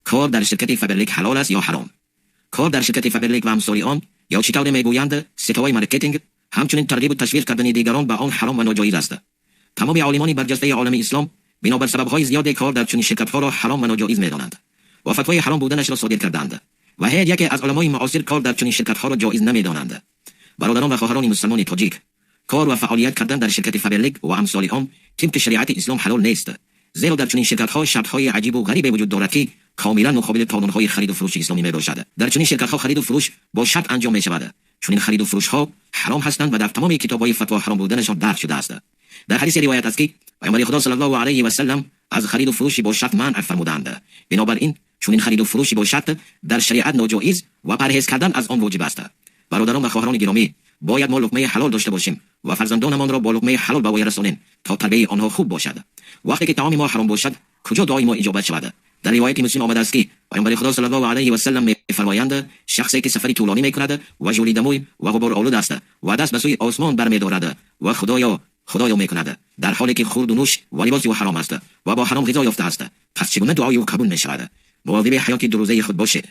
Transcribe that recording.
Кор дар ширкати Фаберлик ҳалол аст ё ҳаром? Кор дар ширкати Фаберлик ва амсоли он ё чӣ тавре мегӯянд, сетевой маркетинг, ҳамчунин тарғибу ташвиқ кардани дигарон ба он ҳаром ва ноҷоиз аст. Тамоми олимони барҷастаи олами ислом бинобар сабабҳои зиёде кор дар чунин ширкатҳоро ҳаром ва ноҷоиз медонанд ва фатвои ҳаром буданашро содир кардаанд ва ҳеҷ яке аз уламои муосир кор дар чунин ширкатҳоро ҷоиз намедонанд. Бародарон ва хоҳарони мусалмони тоҷик, кор ва фаъолият кардан дар ширкати Фаберлик ва амсоли он тибқи шариати ислом ҳалол нест, зеро дар чунин ширкатҳо шартҳои аҷибу ғарибе вуҷуд дорад, ки комилан муқобили қонунҳои хариду фурӯши исломӣ мебошад. Дар чунин ширкатҳо хариду фурӯш бо шарт анҷом мешавад. Чунин хариду фурӯшҳо ҳаром ҳастанд ва дар тамоми китобҳои фатво ҳаром буданашон дарҷ шудааст. Дар ҳадисе ривоят аст, ки Паёмбари Худо саллаллоҳу алайҳи васаллам аз хариду фурӯши бо шарт манъ фармуданд. Бинобар ин чунин хариду фурӯши бо шарт дар шариат ноҷоиз ва парҳез кардан аз он воҷиб аст. Бародарон ва хоҳарони гиромӣ, бояд мо луқмаи ҳалол дошта бошем ва фарзандонамонро бо луқмаи ҳалол ба воя расонем, то тарбияи онҳо хуб бошад. Вақте ки таоми мо ҳаром бошад, куҷо дуои мо иҷобат шавад? Дар ривояти Муслим омадааст, ки Паёмбари Худо саллаллоҳу алайҳи васаллам мефармоянд: шахсе ки сафари тӯлонӣ мекунад ва жӯлидамӯй ва ғуборолуд аст ва даст ба сӯи осмон бармедорад ва «Худоё, Худоё» мекунад, дар ҳоле ки хӯрду нӯш ва либоси ӯ ҳаром аст ва бо ҳаром ғизо ёфтааст, пас чӣ гуна дуои ӯ қабул мешавад? Мувозиби ҳаёти дурӯзаи худ бошед.